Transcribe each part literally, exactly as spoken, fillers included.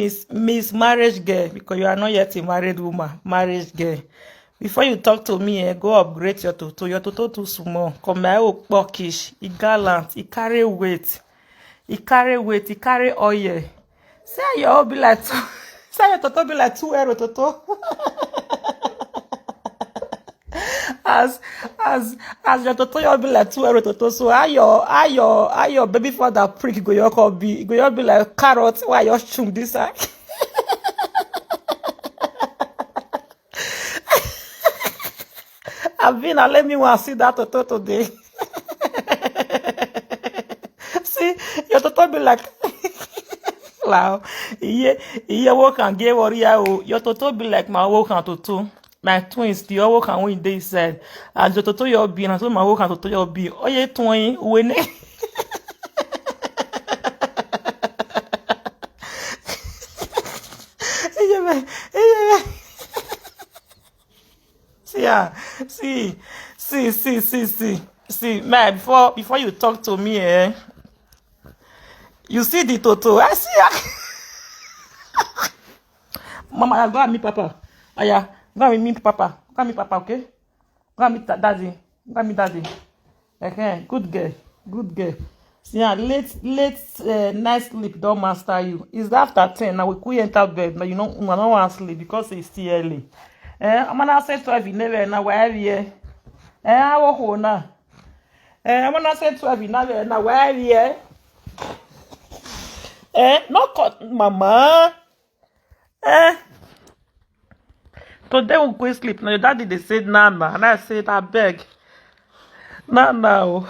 Miss, Miss Marriage Girl, because you are not yet a married woman. Marriage Girl. Before you talk to me, eh, go upgrade your toto. Your toto too small. Come my own pokish. E gallant. E carry weight. E carry weight. E carry oil. Say your own be like two. Say your toto be like two euro toto. As as as your toto your be like two euro toto, so how your how your how your baby father prick go your call be go your be like carrot, why your chung this side? Abina, let me want see that toto today. See, your toto be like wow. Yeah, yeah, work and get worry. Oh, your toto be like my work and toto. My twins, the owo kan wey dey inside. And your toto your be, and so my owo kan toto your be. Oye twin, wene. See, ah, see, see, see, see, see, see, man. Before, before you talk to me, eh? You see the toto? I see. Mama, go and meet Papa. Aya, go and meet Papa. Go and meet Papa, okay? Go and meet Daddy. Go and meet Daddy. Okay, good girl. Good girl. See, ah, late, late uh, night sleep don't master you. It's after ten. Now we could enter bed. Now you know, I don't want to sleep because it's still early. Eh, I'm gonna say twelve in there now. Where are you? Eh, I will hold now. Eh, I'm gonna say twelve in there now. Where are you? Eh, no cut, Mama. Eh? Today we go sleep. Now your daddy they said nana, and I said I beg. Nana, oh.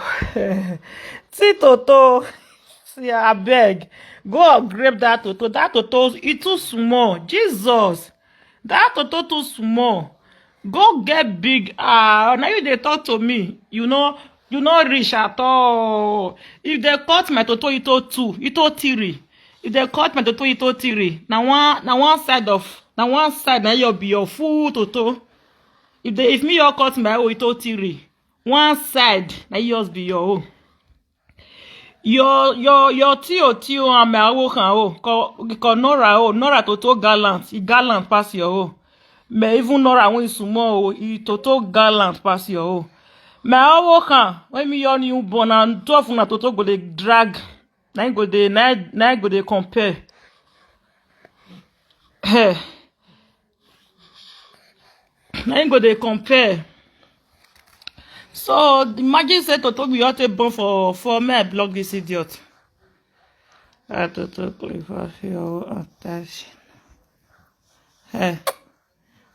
See toto. See, I beg. Go upgrade that toto. That toto is too small. Jesus. That toto too small. Go get big. Ah, now you they talk to me. You know, you know rich at all. If they cut my toto, ito two, ito three. If they cut my toto, ito three. Now one, now one side of, now one side now you'll be your full toto. If they, if me you cut my own, ito three. One side now yours be your own. Your your your tio tio and my awokan o ko ko nora o, nora toto gallant, e gallant pass your o. Me even nora when sumo o, e toto gallant pass your o. My awokan when me your new born and twelve na toto go dey drag, na im go dey na na im go dey compare. Hey. Na im go dey compare. So imagine say toto be your take born for for me I block this idiot. Ah, toto prefer your attention. Hey.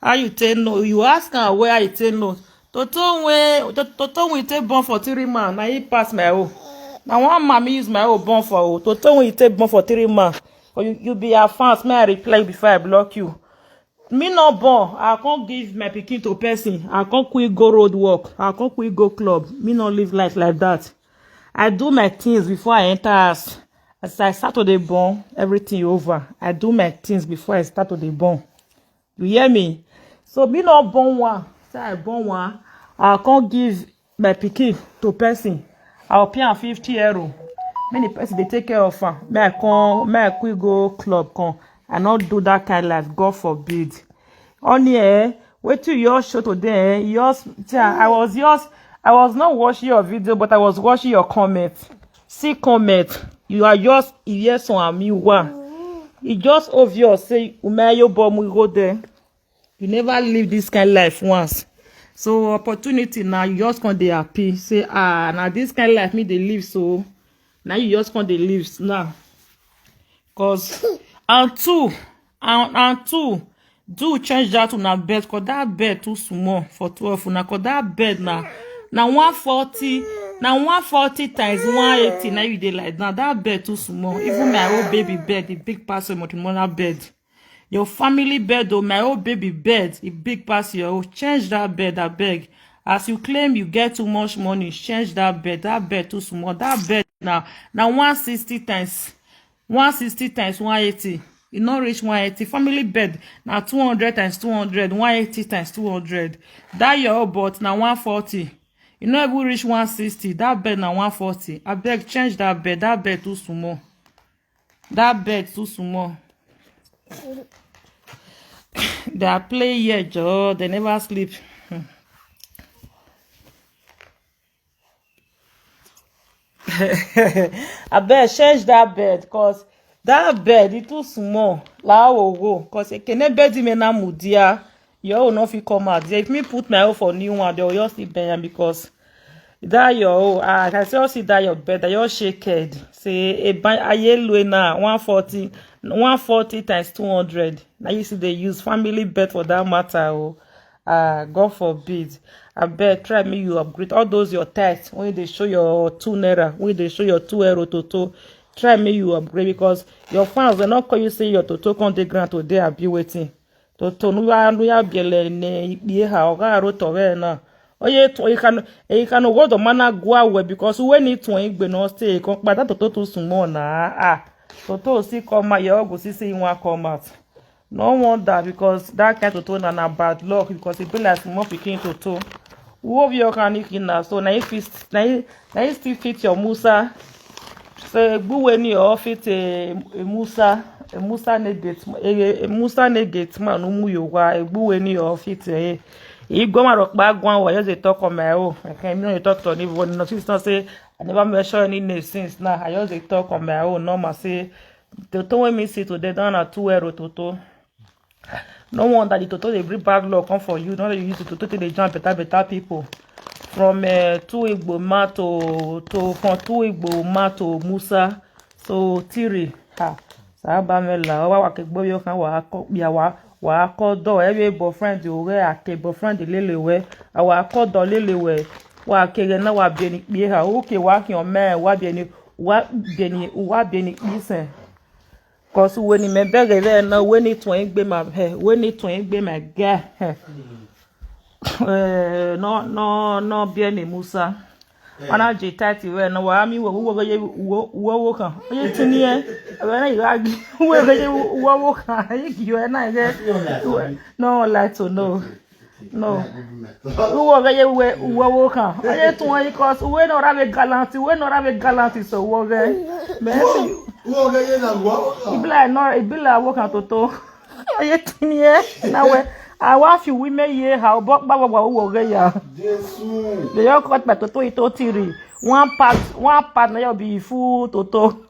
How you take no? You ask am where I take no. Toto wey toto wey take born for three man na he pass my own. Na one man me use my own born for o. Toto wey take born for three man. But you you be her fans, may I reply before I block you. Me no born, I can't give my pikin to person. I can't quick go road work. I can't quick go club. Me no live life like that. I do my things before I enter house. As I start to dey born, everything over. I do my things before I start to dey born. You hear me? So me no born one. Say I born one, I can't give my pikin to person. I will pay am fifty euro. Many person they take care of am. May I come, may I quick go club come. I not do that kind life. God forbid. Only eh, wait till your show today. Eh, yours, I was yours. I was not watching your video, but I was watching your comment. See comment. You are yours. Yes, on me one. It's just obvious. Say, Umayo Bomu go there. You never live this kind life once. So opportunity now, you just can't dey happy. Say, ah, now this kind life me they live so. Now you just can't dey live now. Cause and two, and, and two, do change that una bed, cause that bed too small for twelve una, cause that bed na na one forty, na one forty times one eighty na you dey like that. That bed too small. Even my old baby bed, the big pass your matrimonial bed. Your family bed or my old baby bed, e big pass your own. Change that bed, I beg. As you claim you get too much money, change that bed. That bed too small. That bed now, now one sixty times one sixty times one eighty, e no reach one eighty. Family bed na two hundred times two hundred, one eighty times two hundred. That your own but na one forty. E no even reach one sixty. That bed na one forty. I beg, change that bed. That bed too small. That bed too small. They are playing here, Joe. They never sleep. I better change that bed, cause that bed is too small. La owo, cause ekene bed me na mudia. Your own no fit come out. If me put my own for new one, they will just still bend am because that your own, ah, I can still see that your bed, that your shake head. Say, a buy a yellow na one forty, one forty times two hundred. Now you see they use family bed for that matter. Oh, ah, God forbid. I bet try me you upgrade all those your tithes when they show your two naira, when they show your two euro toto. Try me you upgrade because your fans will not call you say your toto come the grant or they are be waiting. Toto nuya nuya biele ne ikpie ha oga ro to we na. Oye to you can you can go the mana go away because when it to igbe no stay kon pa that toto too small na. Ah, toto si come out, your go see say you wan come out. No wonder because that kind toto na na bad luck because e be like small pikin toto. Wo bi o kan ni kin na so na if it's na if na you still fit your Musa. So egbuwe ni o fit a, a Musa, a Musa negate, a, a Musa negate man umu yowa egbuwe ni o fit eh. Igbo ma rokpa gwan wa just dey talk on my own. I can no dey talk to anybody. No fit not say I never mention any name since now. I just dey talk on my own. No ma say the time when me see today down at two euro toto. No wonder the toto dey bring bad luck come for you. No dey use the toto take dey jam better better people. From uh, two Igbo ma to to from two Igbo ma to Musa. So tiri ha. Saba me la wa wa ke gbo yo kan wa ko bia wa wa ko do e be boyfriend o re ake boyfriend lele we. A wa ko do lele we. Wa ke re na wa bi ni pe ha. O ke wa ki o me wa bi ni wa bi ni wa bi ni pisen. Cause when me beg there now when it to be my hair, when it to be my girl. Eh, no no no be any Musa. Ana je tati we no wa mi wo wo ye wo wo wo kan. Ye tini e. We na ira gi wo wo ye wo wo kan. Ye gi we na ge. No like to know. No. Uwo ge ye we uwo wo kan. Oye tun won cause we no ra be gallant, we no ra be gallant so wo ge. Me Wo wo ge ye na wo. E be like no, e be like wo kan toto. Oye tun ye. Na we. I want you we me ye how but ba ba uwo ge ya. Jesu. They all cut by toto ito tiri. One part, one part na you be full toto.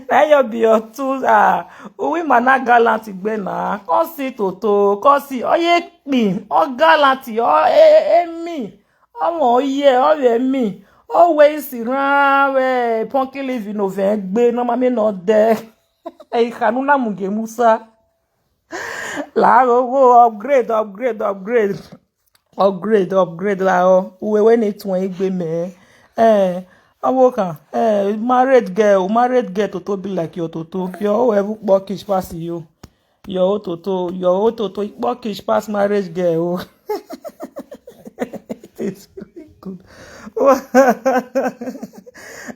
Na your be your two ah. Uwi mana gallant igbe na. Come see toto, come see. Oye pin, o gallant, o e e mi. Omo oye, o we mi. O we isi ran we punky living no ve gbe no ma me no de. E kanu na muge Musa. La go go upgrade, upgrade, upgrade. Upgrade, upgrade la o. Uwe we ni tun igbe me. Eh, awo kan. Eh, married girl, married girl toto be like your toto. Your own ever pokish pass you. Your own toto, your own toto pokish pass married girl. It's really good.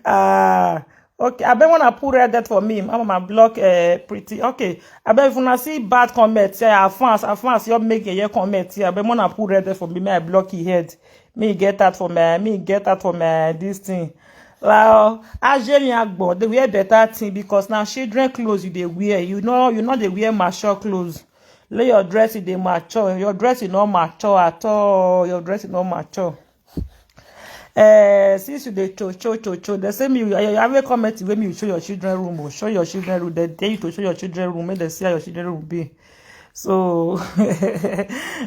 Ah, okay, I bet wanna put red that for me. I'm gonna block uh, pretty. Okay, I bet if wanna see bad comments, yeah, our fans, our fans, you make a comment here. I bet wanna put red that for me. May I block your head. Me get that for my, me get that for my this thing. Well, as Jenny Agbo, they wear better thing because now children clothes you they wear. You know, you know they wear mature clothes. Lay your dress in the mature. Your dress is not mature at all. Your dress is not mature. Eh, since you dey cho cho cho cho, they say me you have a comment when you show your children room or show your children room. They tell you to show your children room, make they see how your children room be. So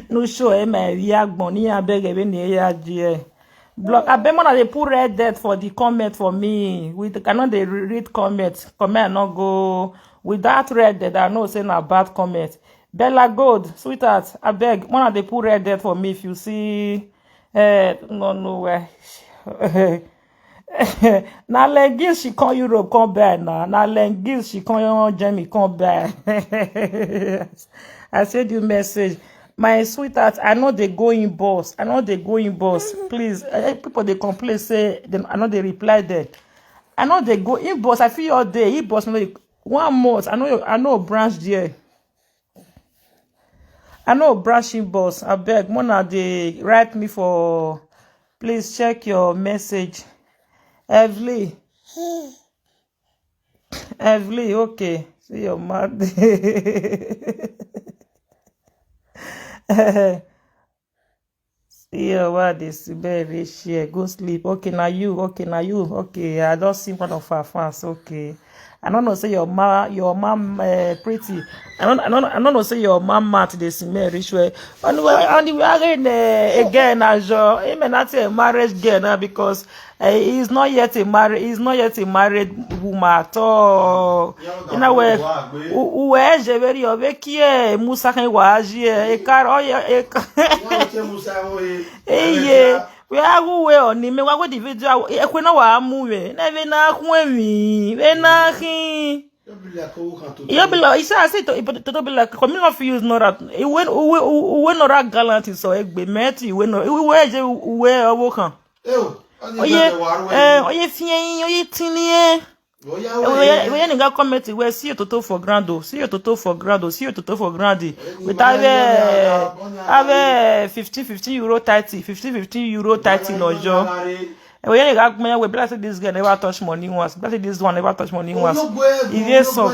no show eh my react money I beg even the A R G. Block. I bet wanna they put red death for the comment for me. We cannot they read comment. Comment not go with that red death. I know say na bad comment. Bella Gold, sweetheart, I beg wanna they put red death for me if you see. Eh, no no way. Na leggings she come Europe come buy na. Na leggings she come Germany come buy. I send you message. My sweetheart, I know they go in boss. I know they go in boss. Please, eh, people they complain say them, I know they reply them. I know they go in boss. I feel your day. In boss, no, one month. I know. I know branch there. I know brushing boss. I beg, Mona, they write me for. Please check your message. Evelyn. Evelyn, okay. See your mouth. See your word is very share. Go sleep. Okay, now you. Okay, now you. Okay, I don't see one of our fans. Okay. I don't know say your ma your mom uh, pretty. I don't I don't I don't know say your mom mad they see me rich way. Anyway, anyway again uh, again as your him and that's a marriage girl now because uh, he's not yet a married he's not yet a married woman at all. You know where uwe jeveri ovekie musa kan wa aji e kar oye e eye we agu we oni me wa go the video ekwe na wa mu we na ve na kun emi ve na hin. Iyo bi la isa se to to bi la ko mi no fi use no rat iwe uwe uwe no ra gallant so egbe meti iwe no iwe je uwe owo kan. Oye eh oye fi eyin oye tin ni e. Oye oye ni ga comment we see your toto for ground o see your toto for ground o see your toto for ground with ave ave fifteen fifteen euro thirty fifteen fifteen euro thirty no jo. Ewe yẹn ga gbẹ̀yẹn wẹ̀ bí láti this girl never touch money once bí láti this one never touch money once. Ìdí ẹ̀sán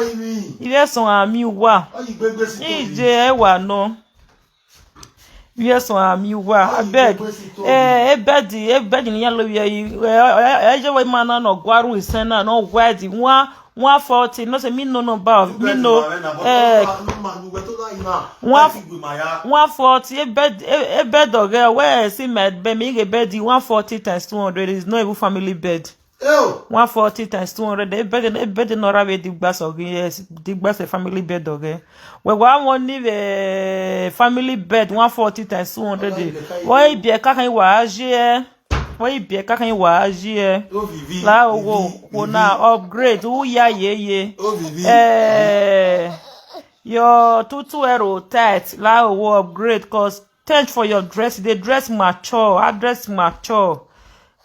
ìdí ẹ̀sán àmì wà. Ìjẹ́ ẹ wà náà. Ìdí ẹ̀sán àmì wà. Abeg. Ẹ ẹ bẹ́ẹ̀dì ẹ bẹ́ẹ̀dì nìyẹn lórí ẹ yìí. Ẹ ẹ jẹ́ wọ́n máa náà nà gbárùn ìsẹ́ náà nà wẹ́ẹ̀dì wọ́n one forty no say me no number of me no eh one one forty e bed e bed of girl where I see my bed me e bed one forty times two hundred is not even family bed. One forty times two hundred e bed e bed no ra we the gbas of yes the gbas of family bed of girl we wa won ni we family bed one forty times two hundred. Why be ka kan wa je? Wọ́n yìí bí ẹ kákan yìí wà á yí ẹ. Láwo kò náà upgrade ó yá yeye. Eh, your tutu ero tight láwo upgrade cause change for your dress dey dress mature I dress mature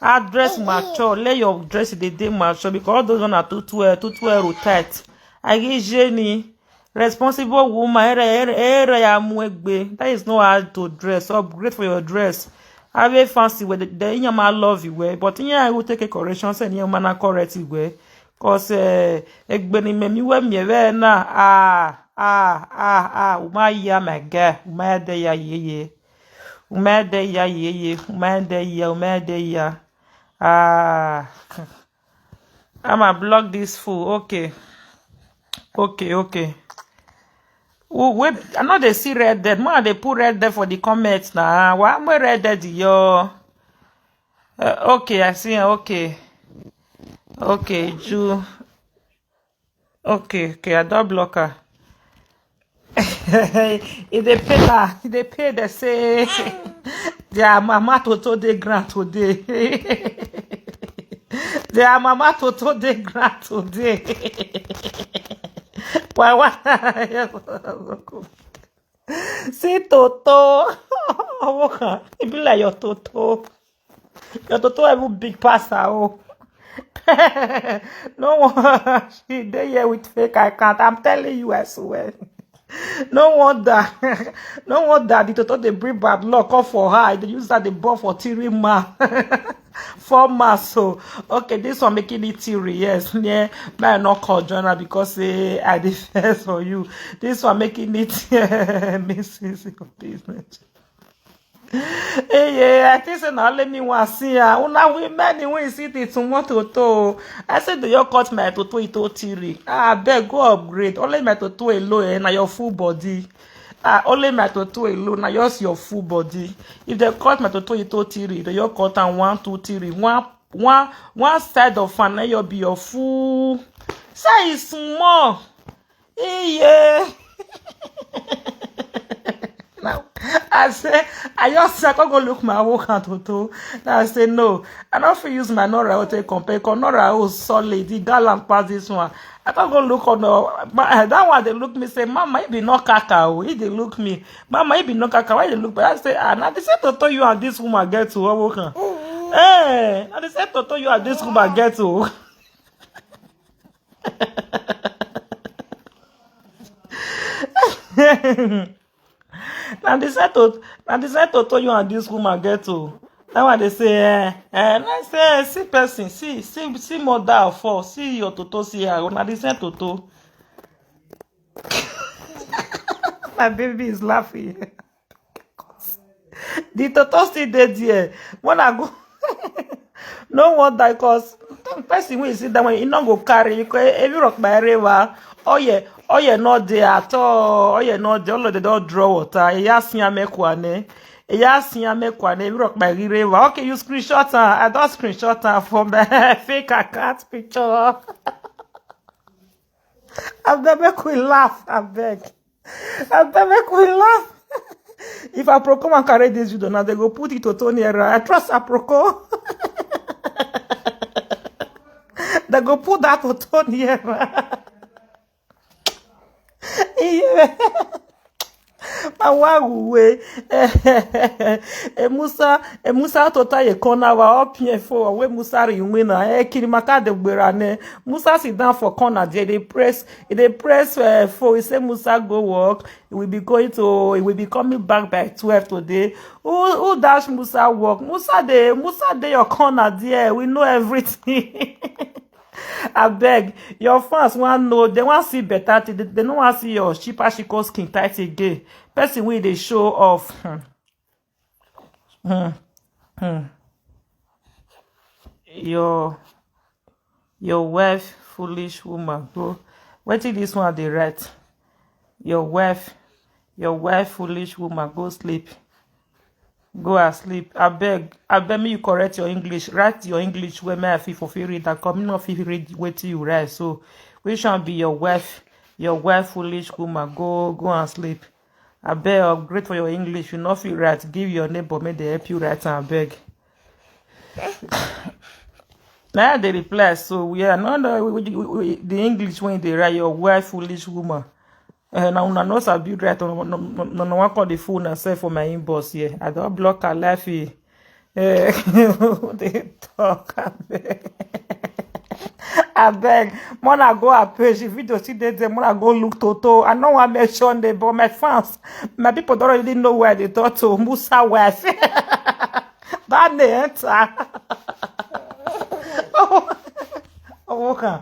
I dress mature let your dress dey dey mature because all those one na tutu ero tutu ero tight. Ayé yé ni. Responsible woman ere ere ere ya mu egbe. That is not how to dress. Upgrade for your dress. Have a fancy with the inyama love you wear, but inya I will take a correction say inyama na correct you wear. Cause eh egbe ni me mi we mi we na ah ah ah ah uma ya my girl uma de ya ye ye uma de ya ye ye uma de ya uma de ya ah. I'ma block this fool. Okay. Okay, okay. Wait, I know they see red dead. Ma, they put red dead for the comments now. Why am I red dead? Yo. Uh, okay, I see. Okay. Okay, Ju. Okay, okay, I don't block her. E dey pay la e dey pay dey say their mama toto dey ground today. Their mama toto dey ground today. Why why? See toto. Owo kan e be like your toto. Your toto even big pass her own. No one she dey here with fake account. I'm telling you, I swear. No wonder, no wonder the toto dey bring bad luck come for her. They use that the ball for three man, four man. So okay, this one making it three. Yes, yeah, may I not call join her because say I dey first for you. This one making it misses your business. Hey, yeah, I think say na only me wan see am. Una women wey see the small toto. I say do you cut my toto ito tiri. Ah, abeg go upgrade. Only my toto alone eh, na your full body. Ah, only my toto alone na just your full body. If they cut my toto ito tiri, do you cut am one, two, three, one, one, one side of am na your be your full. Say e small. Iye. Now, I say, I just say, I can't go look my work at hotel. Now I say, no, I don't feel use my Nora to compare. Cause Nora was solid, the gallant pass this one. I can't go look on the, my, that one they look me say, Mama, you be not kaka, oh. He they look me, Mama, you be not kaka. Why they look? But I say, ah, now they say to tell you and this woman get to her work. Eh, now they say to tell you and this woman get to. Na the same to, na the same toto you and this woman get to. That one they say, eh, eh, na say, eh, see person, see, see, see mother of four, see your toto, see her. Na the same toto. My baby is laughing. The toto still dey there. When I go, no wonder, because person wey you see that one, e no go carry, because if you rock my river, oh yeah, oh yeah, not there at all. Oh yeah, not there. All of them don draw water. Eya sinya mekwane. Eya sinya mekwane. If you rock my river. Okay, you screenshot her. I don't screenshot her for my fake account picture. I beg, make we laugh. I beg. I beg, make we laugh. If Aproko man carry this video now, they go put it to Tony Era. I trust Aproko. They go put that to Tony Era. Yeah. Awa uwe. Eh, Musa, eh, Musa tota ye corner wa opien for we Musa ri wina. Eh, Kirimaka de gbera ne. Musa sit down for corner there. They press, they press uh, for. He say Musa go work. He will be going to. He will be coming back by twelve today. Who, who dash Musa work? Musa dey, Musa dey your corner there. We know everything. Abeg, your fans wan know, they wan see better thing. They, they no wan see your cheaper shiko skin tight again. Person wey dey show off. Hmm. Hmm. Hmm. Your, your wife, foolish woman, go. Wetin this one dey write? Your wife, your wife, foolish woman, go sleep. Go and sleep. Abeg, abeg, make you correct your English. Write your English well, make I fit for fit read am. Come, me no fit read wetin you write. So, which one be your wife? Your wife, foolish woman, go, go and sleep. Abeg, upgrade for your English. You no fit write. Give your neighbor, make they help you write am, abeg. Now they reply. So we are not the, we, we, we, the English when they write, your wife, foolish woman. Uh, now una no sabi write. No, no, no, no one call the phone and say for my inbox here. I don't block her life here. Eh, they talk, abeg. Abeg, mona go her page. If video see dey there, mona go look Toto. I no wan mention them, but my fans, my people don't already know where they talk to Musa wife. That name enter. Oh, oh, okay.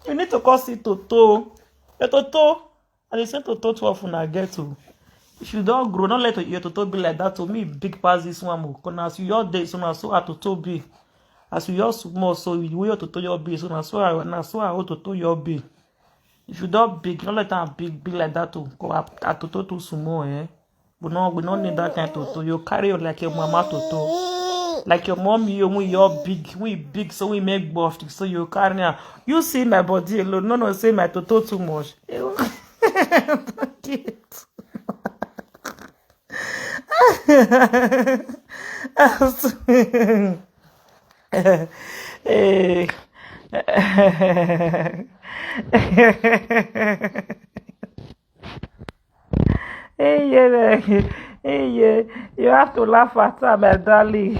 You need to call see Toto. Your Toto. I dey say Toto twelve una get o. If you don grow, no let your Toto be like that o. Me big pass this one o. Cause na as you your dey, so na so her Toto be. As you your small, so you wey your Toto your be, so na so her, na so her own Toto your be. If you don big, no let am big be like that o. Cause her, her Toto too small, eh. We no, we no need that kind Toto. You carry you like your mama Toto. Like your mommy, you when you're big, we big, so we make buff, so you carry her. You see my body alone. No, no, say my Toto too much. Eh. Hey, yeah, hey, yeah. You have to laugh at her, my darling.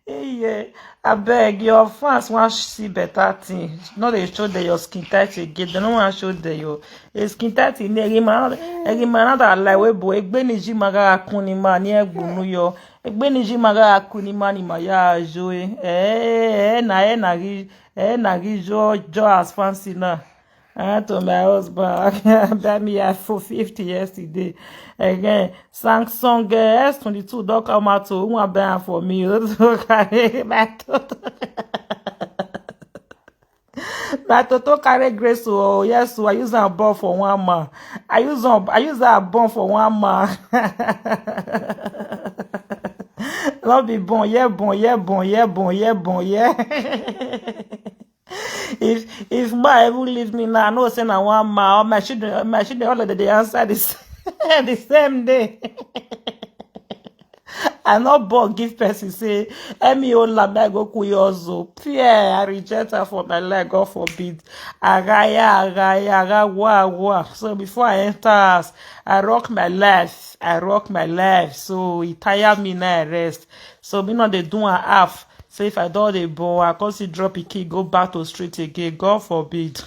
Hey, yeah. Abeg, your fans wan see better thing. No dey show them your skin tight again. They no wan show them your, your skin tight in there. Egima, egima na da lai we bo. Egbe ni ji maga kuni ma ni egbunu yo. Egbe ni ji maga kuni ma ni ma ya jo e. Eh, eh, na, eh, na gi, eh, na gi jo, jo as fancy na. I went to my husband, buy me iPhone fifty yesterday. Again, Samsung, eh, S twenty-two don come out, so who wan buy am for me? My Toto. My Toto carry grace o. Oh, yes, so I use am born for one man. I use am, I use that born for one man. No be born, yeah, born, yeah, born, yeah, born, yeah, born, yeah. If, if man even leave me now, I know say na one man. All my children, my children, all of them, they answer this, the same day. I no born give person say, "Emi o la me go kuyozo." Fear, I reject her for my life, God forbid. Agaya, agaya, agawa, agwa. So before I enter house, I rock my life. I rock my life. So he tire me, now I rest. So me no dey do am half. So if I don dey born, I come still drop a kid, go back to street again. God forbid.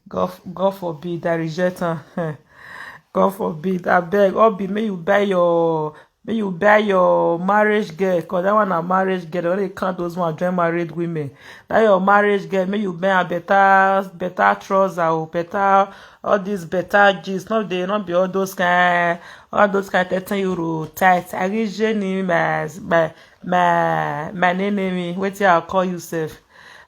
God, God forbid, I reject am. God forbid, abeg, Obi, make you buy your, make you buy your marriage girl, cause that one na marriage girl. They only count those one join married women. That your marriage girl, make you buy a better, better trouser or better, all these better jeans. No, they not be all those kind, all those kind thirteen euro tight. Arije ni my, my, my, my name, name, wetin I call you sef?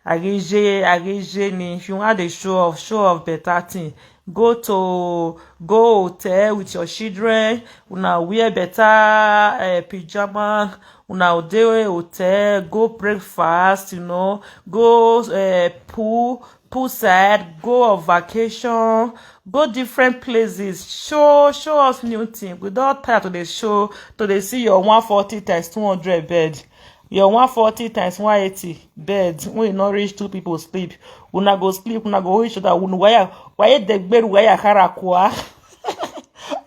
Arije, arije ni. If you want the show off, show off better thing. Go to, go hotel with your children. Una wear better uh, pajama. Una dey hotel, go breakfast, you know, go uh, pool, poolside, go on vacation, go different places. Show, show us new thing. We don't try to the show, to the see your one forty times two hundred bed. Your one forty times one eighty bed, when you not reach two people sleep. Una go sleep, una go each other. Una waya, waya degberu, waya harakwa.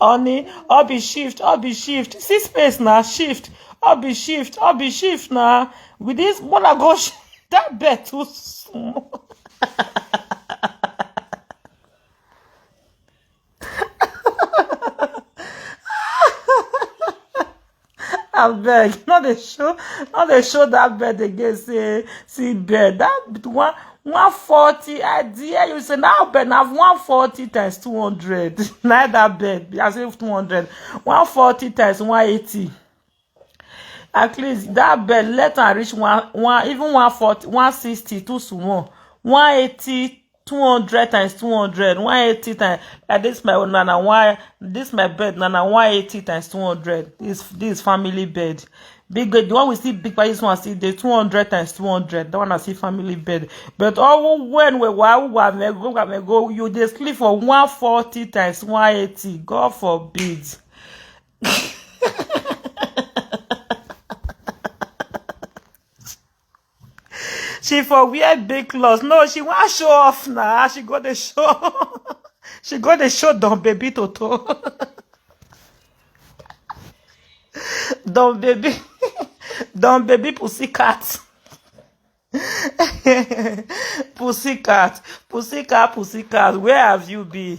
Oni, all be shift, all be shift. See space now, shift. All be shift, all be shift now. With this, wanna go sh- that bed too small. Abeg, no dey show, no dey show that bed again. Say, see bed, that one, one forty. I dare you say now bed na one forty times two hundred. Na that bed, I say two hundred. One forty times one eighty. At least that bed, let am reach one, one, even one forty, one sixty, too small. One eighty, two hundred times two hundred, one eighty times, like this my own na, na one, this my bed na, na one eighty times two hundred. This, this family bed. Big bed, the one we see big pass this one, see the two hundred times two hundred. That one I see family bed. But all when we wa wa me go, wa me go, you dey sleep for one forty times one eighty. God forbid. She for wear big clothes. No, she want show off now. She go the show. She go the show Don Baby Toto. Don Baby. Don Baby Pussycat. Pussycat. Pussycat, Pussycat. Where have you been?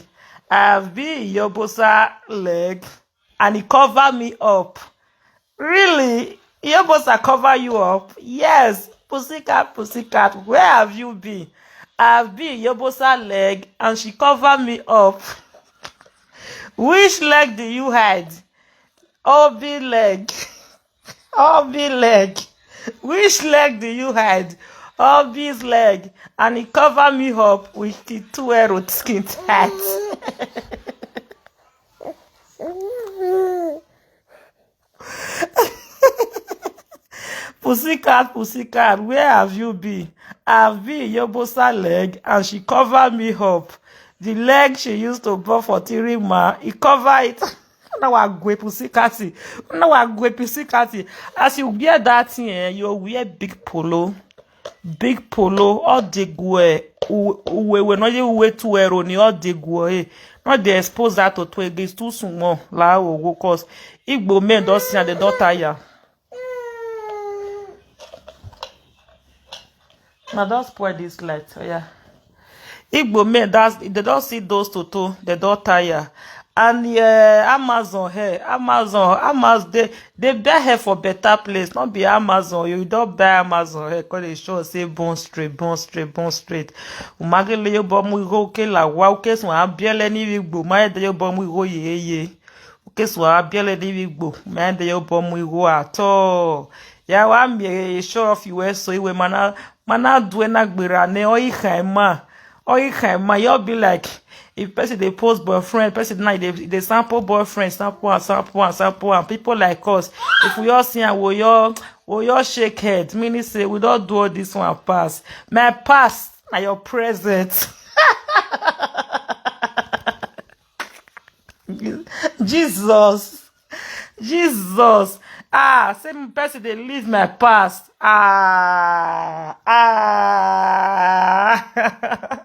I have been in your bossa leg and it cover me up. Really? Your bossa cover you up? Yes. Pussycat, Pussycat, where have you been? I've been your bossa leg and she cover me up. Which leg do you hide? Obi leg. Obi leg. Which leg do you hide? Obi's leg. And he cover me up with the two arrow skin tight. Pussycat, Pussycat, where have you been? I've been in your bossa leg and she covered me up. The leg she used to born for three man, he cover it. Now I go Pussycat. Now I go Pussycat. As you wear that thing, eh, you wear big polo. Big polo, all the go, eh. Uwe, uwe, no, you wear two arrow, ni all the go, eh. Not dey expose that to two against too small. La, oh, cause Igbo men don see and they don tire. Now don't spoil this light. Oh, yeah. Igbo men, that's, they don't see those toto, they don't tire. And uh, Amazon, hey, Amazon, Amazon, they, they bear her for better place. Not be Amazon, you don't buy Amazon, hey, call it show, say born straight, born straight, born straight. Umagele yo bomu ho ke la wa ke so abiele ni Igbo, ma de yo bomu ho ye ye. Ke so abiele ni Igbo, ma de yo bomu ho at all. Ya wa mi e show off you so iwe mana, mana duena gbera ne o ihaima. O ihaima, you be like, if person they post boyfriend, person now they, they sample boyfriend, sample and sample and sample and people like us. If we all see and we all, we all shake head, meaning say we don't do all this one pass. My past, now your present. Jesus. Jesus. Ah, same person they leave my past. Ah, ah.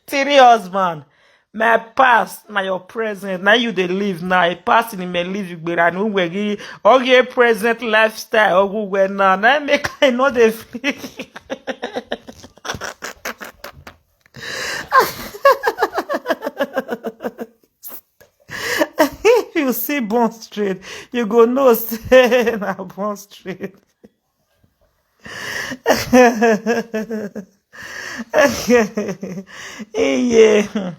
Three husband. My past, now your present. Now you they live now. A past in me live you better no way. All your present lifestyle. Oh, where now? Now make I know the feel. You see Bond Street, you go know say na Bond Street. Yeah.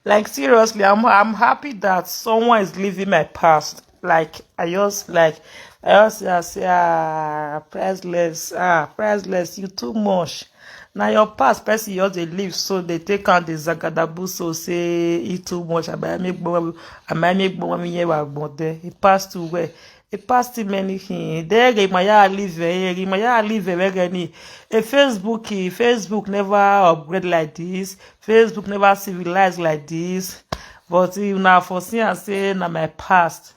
Like, seriously, I'm I'm happy that someone is leaving my past. Like, I just, like, I just say, I say, ah, priceless, ah, priceless, you too much. Now your past person you just dey live, so they take out the zagadabu, so say e too much. I might make gbon, I might make gbon mi ye wa gbon there. He passed away. He passed in many things. There, he might ya live, eh, he might ya live, eh, where any. A Facebook, eh, Facebook never upgrade like this. Facebook never civilized like this. But you now for see and say, na my past.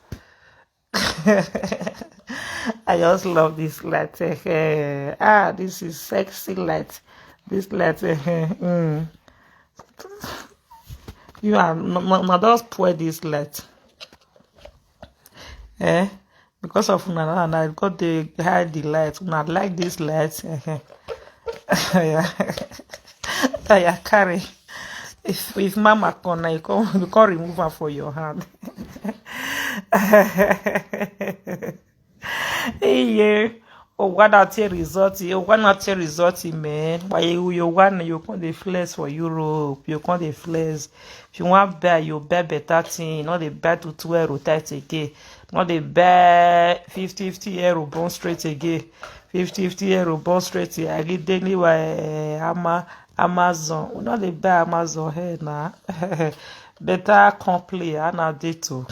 I just love this light. Eh, eh. Ah, this is sexy light. This light. Eh, eh, mm. You are no, no, no, just pour this light. Eh? Because of una now, na God dey hide the light. Una like this light. Eh, eh. Yeah. Yeah, carry. If if mama come now, you come you come remove am for your hand. Yeah. Oh, what that take result? Oh, what not take result, man? Why you you want you come dey flex for Europe? You come dey flex. If you want buy, you buy better thing. Not dey buy to two euro tight again. Not dey buy fifty fifty euro bond straight again. Fifty fifty euro bond straight. I get daily by Ama Amazon. We not dey buy Amazon here now. Better complain. And I did too.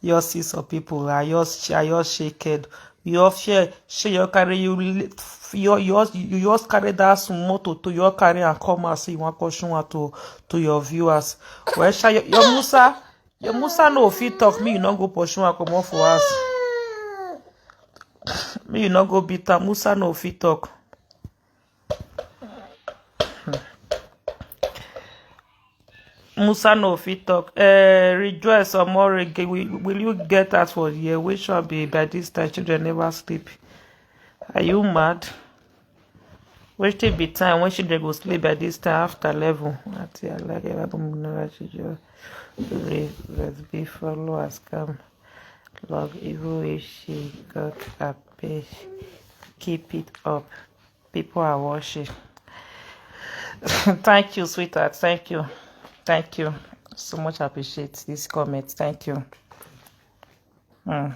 You see some people, I just, I just shake head. You fear, shey you carry you, li- you, you, you just carry that small to, to your carry and come and say you want question to, to your viewers. Well, shall your, your Musa, your Musa no fit talk. Me, you no go pursue and come off for us. Me, you no go beat am. Musa no fit talk. Musa no fit talk. Eh, rejoice or more again. Will, will you get out for here? We shall be by this time. Children never sleep. Are you mad? Which will be time when children go sleep by this time after eleven? Ati alage babu munara chijo. Let's be followers come. Log even if she got a page. Keep it up. People are watching. Thank you, sweetheart. Thank you. Thank you. So much appreciate this comment. Thank you. Hmm.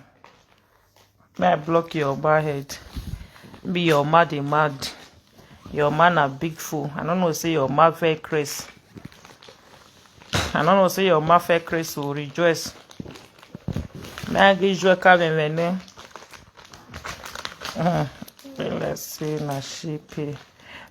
May I block your bald head? Be your mad a mad. Your man a big fool. I don't know say your mad very crazy. I don't know say your mad very crazy will rejoice. May I give you a cabin, man? Hmm. Let's see, na she pay.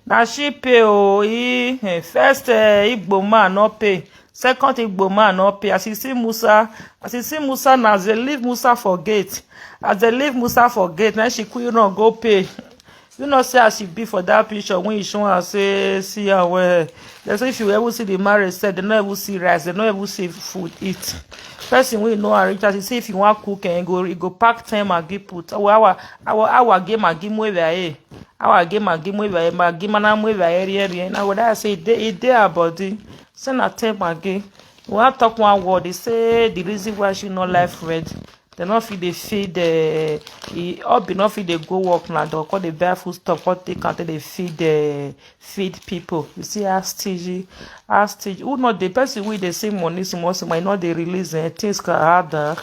Na she pay, oh, he, eh, first, eh, Igbo man no pay. Second Igbo man no pay. As you see Musa, as you see Musa now, as they leave Musa for gate. As they leave Musa for gate, now she quick run go pay. You know say as she be for that picture when you show her say see her well. They say if you ever see the marriage said, they no ever see rice, they no ever see food eat. Person we know and reach out, he say if you want cook and go, you go pack ten Maggi put. Our our our our game Maggi move away. Our game Maggi move away. Maggi mana move away. Area. Now what I say, they it their body. Say na ten Maggi. We want talk one word. They say the reason why she no life red. They no fit dey feed the e obi no fit dey go work na don come dey buy food stuff come take am take dey feed the feed people. You see how stingy, how stingy. Who no dey person wey dey see money small small, e no dey release eh, things can harder.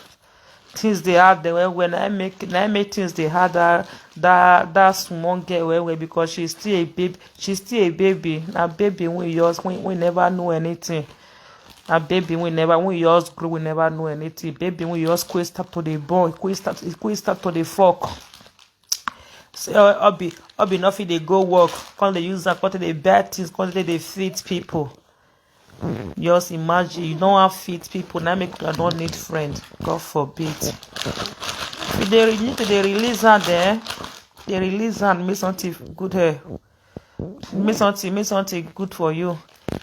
Things dey hard dem well well. Na im make na im make things dey hard that that that small girl well well because she still a baby. She still a baby. Na baby wey just wey, wey never know anything. Na baby wey never wey just grow wey never know anything. Baby wey just quick start to dey born, quick start quick start to dey fuck. So obi obi no fit dey go work, come dey use am, come take dey buy things, come take dey feed people. Just imagine you no wan feed people, na make una don need friend. God forbid. If you dey re- need to dey release am there, dey release am make something good here. Make something make something good for you.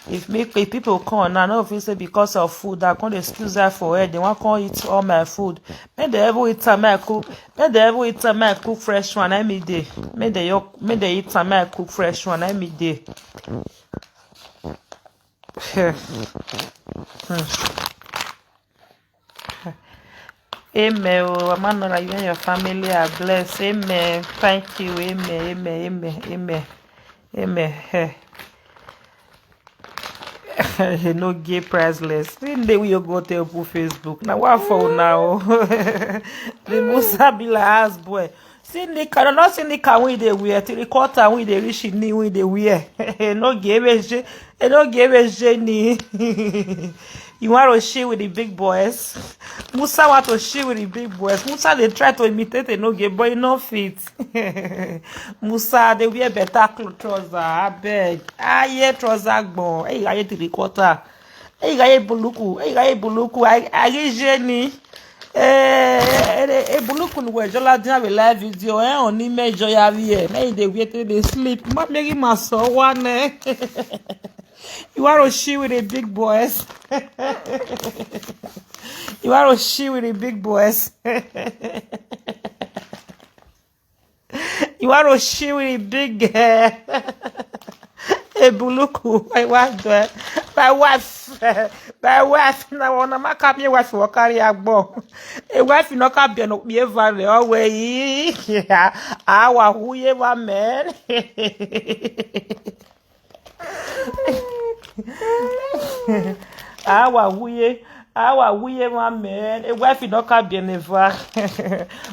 If make if people come now, no fit say because of food I come dey squeeze eye for head, they wan come eat all my food. Make dem even eat am make I cook. Make dem even eat am make I cook fresh one. Na me dey. Make dem yo- make dem eat am make I cook fresh one. Na me dey. Hmm. Amen. Oh, Mama Nora, you and your family are blessed. Amen. Thank you. Amen. Amen. Amen. Amen. Amen. Hey. No gay priceless. Then they will go to open Facebook. Now what for now? The Musa be like ass boy. See Nika, no, not see Nika when they wear. Till the quarter when they reach in knee when they wear. No gay, no gay, ni. You want to shit with the big boys? Musa want to shit with the big boys. Musa they try to imitate a no gay boy, no fit. Musa they wear better clothes, trouser. I beg. I hear trouser gbon. Hey, I hear three quarter. Hey, I hear buluku. Hey, I hear buluku. I I hear Jenny. Eh, eh, eh, buluku ni we jola dia we live video eh on ni me joya we eh. Na dey wait till they sleep. Ma make him so one eh. You are a she with the big boys. You are a she with the big boys. You are a she with the big eh. Ebuluku, my wife, eh, my wife, eh, my wife. Now, one of my come here wife will carry a bomb. A wife, you know, can be an opieva, the always. Our who you are, man. Awa wuye, awa wuye, my man. A wife no can be an eva.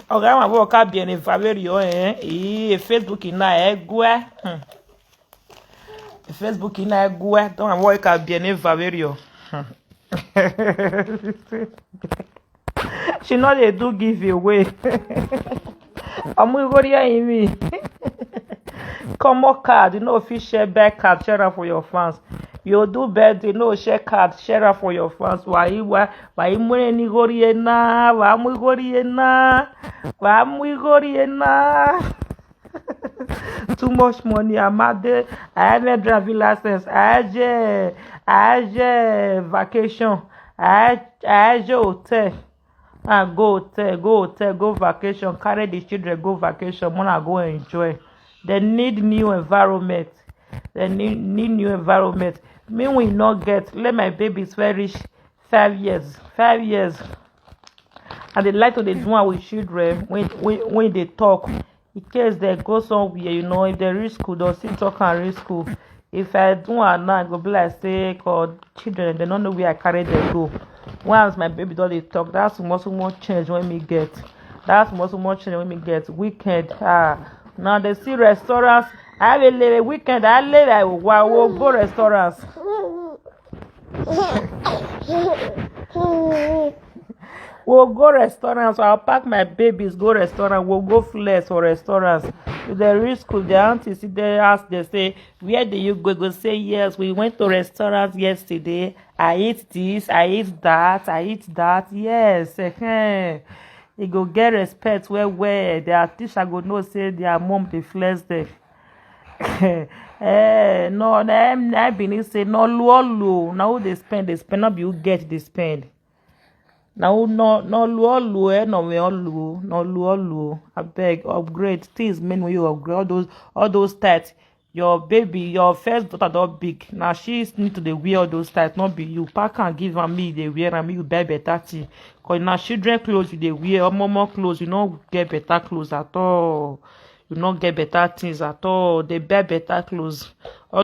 Oga ma wo can be an eva very o eh. E Facebook na egwe. Hmm. Facebook na egwe. Don't worry, can be an eva very o. Hmm. She no dey do giveaway. Omugori imi. Come on card, you know if you share back card, share am for your fans. You do birthday, no share card, share am for your fans. Why why why mure ni gori na? Why mu gori na? Why mu gori na? Too much money, Amade. I have a driving license. I have a, I have a vacation. I have, I have a hotel. Ah, go hotel, go hotel, go vacation. Carry the children, go vacation. Mona go enjoy. They need new environment. They need, need new environment. Me we not get. Let my babies well reach five years. Five years. And they like to dey do am with children when when when they talk. In case they go somewhere, you know, if they reach school, they'll still talk and reach school. If I do am now, I go be like say, God, children, they don't know where I carry them go. Once my baby don dey talk, that's small small change when me get. That's small small change when me get. Weekend, ah, now they see restaurants. I will leave a weekend. I live. I will, I will go restaurants. We'll go restaurants. I'll pack my babies, go restaurant. We'll go flex for restaurants. If they reach school, their auntie see they ask, they say, "Where do you go?" Go say, "Yes, we went to restaurants yesterday. I ate this, I ate that, I ate that." Yes, eh. You go get respect where where their teacher go know say their mom dey flex them. Eh, no, na na Benin say no luo luo. Na who dey spend, dey spend. No be who get, dey spend. Na who no no luo luo, eh, no we all luo, no luo luo. I beg, upgrade. Things men when you upgrade. All those all those tight. Your baby, your first daughter don big. Now she need to dey wear all those tight. Not be you. Pack and give am, me dey wear am. You buy better thing. Cause now children clothes you dey wear. Or more more clothes, you no get better clothes at all. You no get better things at all. They buy better clothes. All